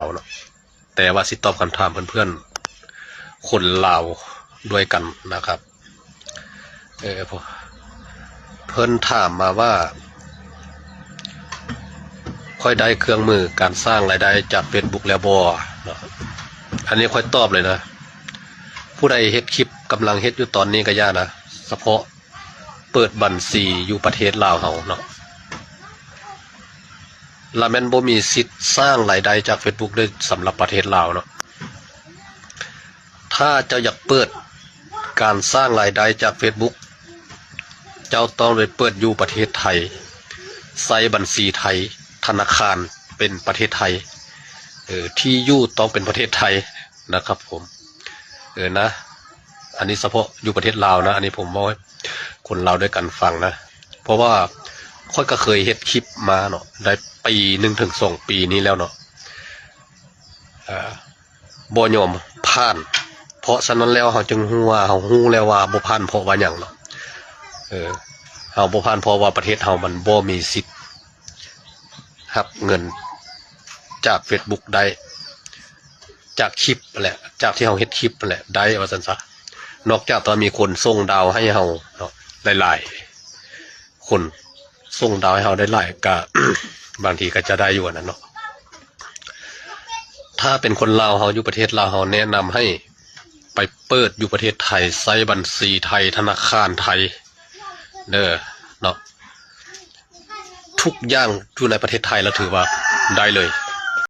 າວເນາະ ແຕ່ວ່າຊິຕອບຄຳຖາມເພື່ອນໆ ຄົນລາວດ້ວຍກັນນະຄັບ. ເອີ ເພິ່ນຖາມມາວ່າ ຂ້ອຍໄດ້ເຄື່ອງມືການສ້າງລາຍໄດ້ຈາກເຟສບຸກແລ້ວບໍ່ເນາະ? ອັນນີ້ຂ້ອຍຕອບເລີຍນະ ຜູ້ໃດເຮັດຄລິບ ກຳລັງເຮັດຢູ່ຕອນນີ້ກໍຢ່ານະ ສະເພາະເປີດບັນຊີຢູ່ປະເທດລາວເຮົາເນາະ ລະແມ່ນບໍ່ມີສິດສ້າງລາຍໄດ້ຈາກເຟສບຸກເດີ ສຳລັບປະເທດລາວເນາະ. ຖ້າເຈົ້າຢາກເປີດການສ້າງລາຍໄດ້ຈາກເຟສບຸກ ເຈົ້າຕ້ອງໄປເປີດຢູ່ປະເທດໄທ ໃຊ້ບັນຊີໄທ ທະນາຄານເປັນປະເທດໄທ ເອີ ທີ່ຢູ່ຕ້ອງເປັນປະເທດໄທນະຄັບຜົມ. ເອີ ນະ ອັນນີ້ສະເພາະຢູ່ປະເທດລາວນະ ອັນນີ້ຜົມເວົ້າໃຫ້ຄົນລາວດ້ວຍກັນຟັງນະ ເພາະວ່າຂ້ອຍກໍເຄີຍເຮັດຄລິບມາເນາະ ໄດ້ປີໜຶ່ງເຖິງສອງປີນີ້ແລ້ວເນາະ ເອີ ບໍ່ຍອມຜ່ານ. ເພາະສະນັ້ນແລ້ວເຮົາຈຶ່ງຮູ້ວ່າ ເຮົາຮູ້ແລ້ວວ່າບໍ່ຜ່ານເພາະວ່າຫຍັງເນາະ ເອີ ເຮົາບໍ່ຜ່ານເພາະວ່າປະເທດເຮົາມັນບໍ່ມີສິດຮັບເງິນຈາກເຟສບຸກໄດ້ ຈາກຄລິບຫັ້ນແຫຼະ ຈາກທີ່ເຮົາເຮັດຄລິບຫັ້ນແຫຼະ ໄດ້ວ່າຊັ້ນຊະ ນອກຈາກວ່າມີຄົນສົ່ງດາວໃຫ້ເຮົາເນາະ ຫຼາຍໆ ຄົນສົ່ງດາວໃຫ້ເຮົາໄດ້ຫຼາຍ ກະ ບາງທີກໍຈະໄດ້ຢູ່ອັນນັ້ນເນາະ. ຖ້າເປັນຄົນລາວເຮົາຢູ່ປະເທດລາວ ເຮົາແນະນຳໃຫ້ໄປເປີດຢູ່ປະເທດໄທ ໃຊ້ບັນຊີໄທ ທະນາຄານໄທເດີເນາະ ທຸກຢ່າງຢູ່ໃນປະເທດໄທລະຖືວ່າໄດ້ເລີຍ